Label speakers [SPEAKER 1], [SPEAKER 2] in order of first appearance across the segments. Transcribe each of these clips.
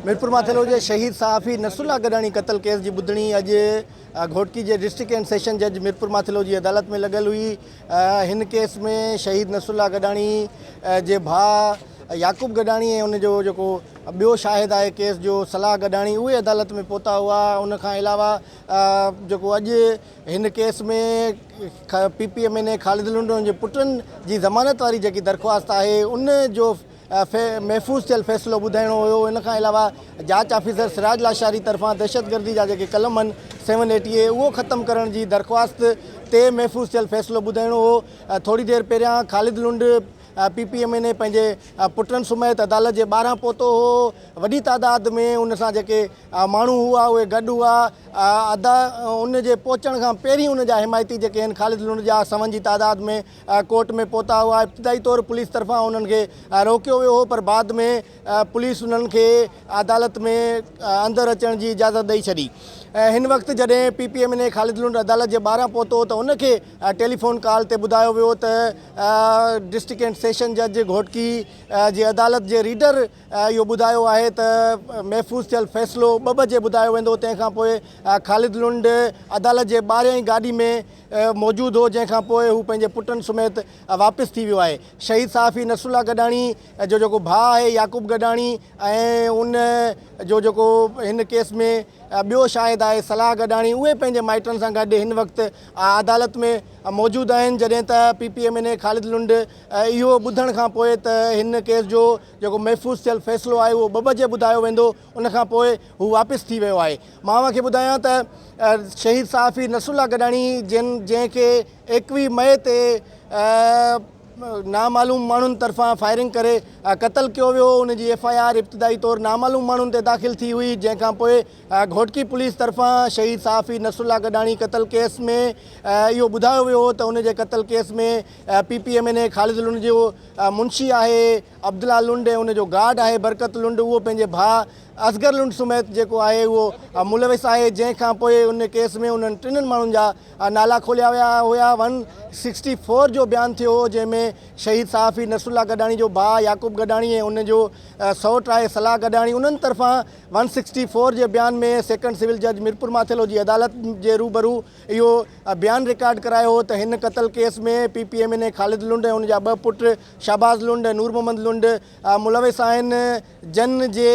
[SPEAKER 1] ميرپورماٿيلو جي شهيد صحافي نصرالله گڏاڻي قتل ڪيس جي ٻڌڻي اڄ گهوٽڪي جي ڊسٽرڪٽ اينڊ سيشن جج ميرپورماٿيلو جي عدالت ۾ لڳل هئي. هن ڪيس ۾ شهيد نصرالله گڏاڻي جي ڀاء يعقوب گڏاڻي ۽ ان جو جيڪو ٻيو شاهد آهي ڪيس جو صلاح گڏاڻي اهي عدالت ۾ پهتا هئا. ان کان علاوه جيڪو اڄ هن case ۾ P P M N A Khalid Lund ۽ ان جي پٽن جي ضمانت واري جيڪي درخواست آهي ان جو محفوظ ٿيل فيصلو ٻڌائڻو هيو. ان کان علاوه جاچ آفيسر سراج لاشاري طرفان دهشتگردي جا جيڪي قلم آهن سيون ايٽي اي اهو ختم ڪرڻ جي درخواست تي محفوظ ٿيل فيصلو ٻڌائڻو هو. ٿوري دير پهريان Khalid Lund P P M N A پنهنجي پٽن سميت عدالت جي ٻاهران پهتو هو. وڏي تعداد ۾ ان سان جيڪي ماڻهو هئا اهي گڏ هئا. ادا ان جي پهچڻ کان پهرين ان جا حمايتي جيڪي آهن خالد لنڊ جا سون جي تعداد ۾ ڪورٽ ۾ پهتا هئا. ابتدائي طور پوليس طرفان انهن کي روڪيو ويو هو پر بعد ۾ پوليس انهن کي عدالت ۾ اندر اچڻ جي اجازت ڏئي ڇڏي. هن وقت جڏهن P P M N A Khalid Lund عدالت جي ٻاهران پهتو ته ان کي ٽيليفون ڪال تي ٻڌايو ويو ته ڊسٽرڪٽ اينڊ سيشن جج گهوٽڪي جي عدالت جي ريڊر اهو ٻڌايو آهي ته محفوظ ٿيل فيصلو ٻه بجي ٻڌايو ويندو تنهن کان پوء خالد لنڊ عدالت جي ٻاهرين ئي گاڏي ۾ موجود هو جنهن کان پوء هو پنهنجي پٽن سميت واپس ٿي ويو آهي. شهيد صحافي نصرالله گڏاڻي جو جيڪو ڀاء آهي يعقوب گڏاڻي ۽ ان جو جيڪو هن ڪيس ۾ ٻيو شاهد آهي صلاح گڏاڻي اهي پنهنجي مائٽن سان گڏ هن وقت عدالت ۾ موجود آهن جڏهن ته P P M N A Khalid Lund اهو ٻڌڻ کان پوء ته هن ڪيس جو جيڪو محفوظ ٿيل فيصلو آهي اهو ٻه بجي ٻڌايو ويندو ان کان پوء هو واپس ٿي ويو آهي. مان اوهان کي ٻڌايان ته شهيد صحافي نصرالله گڏاڻي جن جنهن کي 21 مئي تي نامعلوم ماڻهن طرفان فائرنگ ڪري قتل ڪيو ويو هو ان جي ايف I R ابتدائي طور نامعلوم ماڻهن تي داخل ٿي هئي جنهن کان پوء گهوٽڪي پوليس طرفان شهيد صحافي نصرالله گڏاڻي قتل ڪيس ۾ اهو ٻڌايو ويو هو ته ان جي قتل case ۾ P P M N A Khalid Lund جو منشي آهي عبدالله لنڊ ۽ ان جو گارڊ آهي برڪت لنڊ اهو پنهنجي ڀاء اصغر لنڊ سميت جيڪو آهي اهو ملوث آهي جنهن کان پوء ان ڪيس ۾ انهن ٽنهن ماڻهن جا نالا کوليا ويا هيا ون سڪسٽي فور جو بيان ٿيو هو جنهن ۾ شهيد صحافي نصرالله گڏاڻي جو ڀاء يعقوب گڏاڻي ۽ ان جو سئوٽ آهي صلاح گڏاڻي انهن طرفان ون سڪسٽي فور جي بيان ۾ سيڪنڊ سول جج ميرپور ماٿيلو جي عدالت جي روبرو اهو بيان رڪارڊ ڪرايو هو ته هن قتل case ۾ P P M N A Khalid Lund ۽ ان جا ٻه پٽ شهباز لنڊ ۽ نور محمد لنڊ ملوث آهن جن جي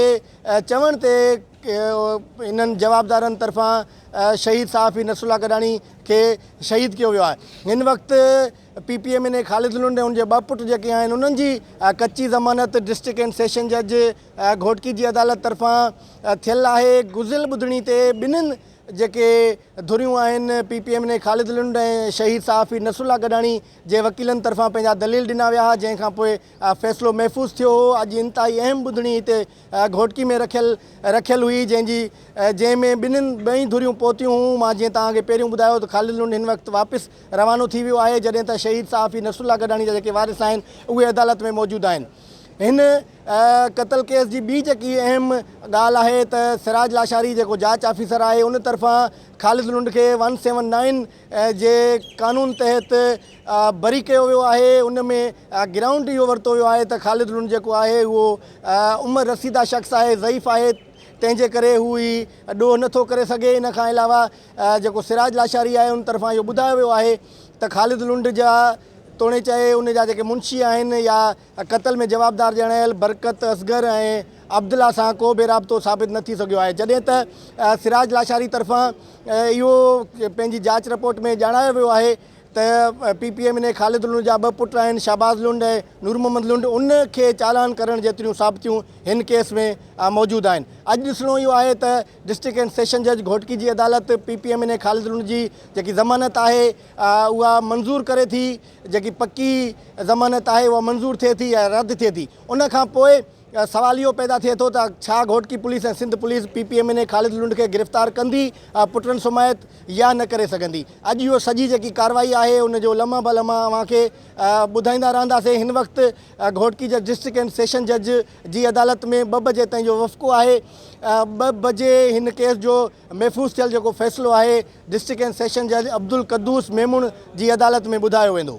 [SPEAKER 1] چوڻ تي انهن جوابدارن طرفان شهيد صحافي نصرالله گڏاڻي کي شهيد ڪيو ويو آهي هن وقت P P M N A Khalid Lund ۽ ان جي ٻه پٽ جيڪي آهن انهن جي ڪچي ضمانت ڊسٽرڪٽ اينڊ سيشن جج گهوٽڪي جي عدالت طرفان ٿيل آهي گذريل ٻڌڻي تي ٻنهن جيڪي ڌريون آهن P P M N A Khalid Lund ۽ شهيد صحافي نصرالله گڏاڻي جي وڪيلن طرفان پنهنجا دليل ڏنا ويا ها جنهن کان پوء فيصلو محفوظ ٿيو هو اڄ انتهائي اهم ٻڌڻي هتي گهوٽڪي ۾ رکيل رکيل هئي جنهن جي جنهن ۾ ٻنهن ٻئي ڌريون پهتيون هيون مان جيئن توهان کي پهريون ٻڌايو ته خالد لنڊ هن وقت واپس روانو ٿي ويو آهي جڏهن ته شهيد صحافي نصرالله گڏاڻي جا جيڪي وارث آهن اهي عدالت ۾ موجود آهن هن قتل ڪيس جي ٻي جيڪي اهم ڳالهه آهي ته سراج لاشاري جيڪو جاچ آفيسر آهي ان طرفان خالد لنڊ کي ون سيون نائن جي قانون تحت بري ڪيو ويو آهي ان ۾ گرائونڊ اهو ورتو ويو آهي ته خالد لنڊ جيڪو آهي اهو عمر رسيده شخص آهي ضعيف آهي تنهن جي ڪري هو هي ڏوهه نٿو ڪري سگهي ان کان علاوه جيڪو سراج لاشاري آهي ان طرفان اهو ٻڌايو ويو آهي ته خالد لنڊ جا توڻي چاهي ان جا جيڪي منشي آهن يا قتل ۾ جوابدار ڄاڻايل برڪت اصغر ۽ عبدالله سان ڪو به رابطو ثابت نه ٿي سگهيو آهي جڏهن ته سراج لاشاري طرفان اهو پنهنجي جاچ رپورٽ ۾ ڄاڻايو ويو آهي ته P P M N A Khalid Lund جا ٻه پٽ آهن شهباز لنڊ ۽ نور محمد لنڊ ان کي چالان ڪرڻ جيتريون ثابتيون هن ڪيس ۾ موجود آهن اڄ ڏسڻو اهو آهي ته ڊسٽرڪٽ اينڊ سيشن جج گهوٽڪي جي عدالت P P M N A Khalid Lund جي جيڪي ضمانت آهي اها منظور ڪري ٿي جيڪي پڪي ضمانت آهي اها منظور ٿئي ٿي يا رد ٿئي ٿي ان کان پوء سوال اهو پيدا ٿئي ٿو ته ڇا Ghotki police ۽ Sindh police P P M N A Khalid Lund کي گرفتار ڪندي پٽن سميت يا نه ڪري سگهندي اڄ اهو سڄي جيڪي ڪارروائي آهي ان جو لمحه به لمحه اوهان کي ٻڌائيندا رهنداسين هن وقت گهوٽڪي جا ڊسٽرڪٽ اينڊ سيشن جج جي عدالت ۾ ٻه بجي تائين جو وفقو آهي ٻه بجي هن ڪيس جو محفوظ ٿيل جيڪو فيصلو آهي ڊسٽرڪٽ اينڊ سيشن جج عبدالقدوس ميمڻ جي عدالت ۾ ٻڌايو ويندو.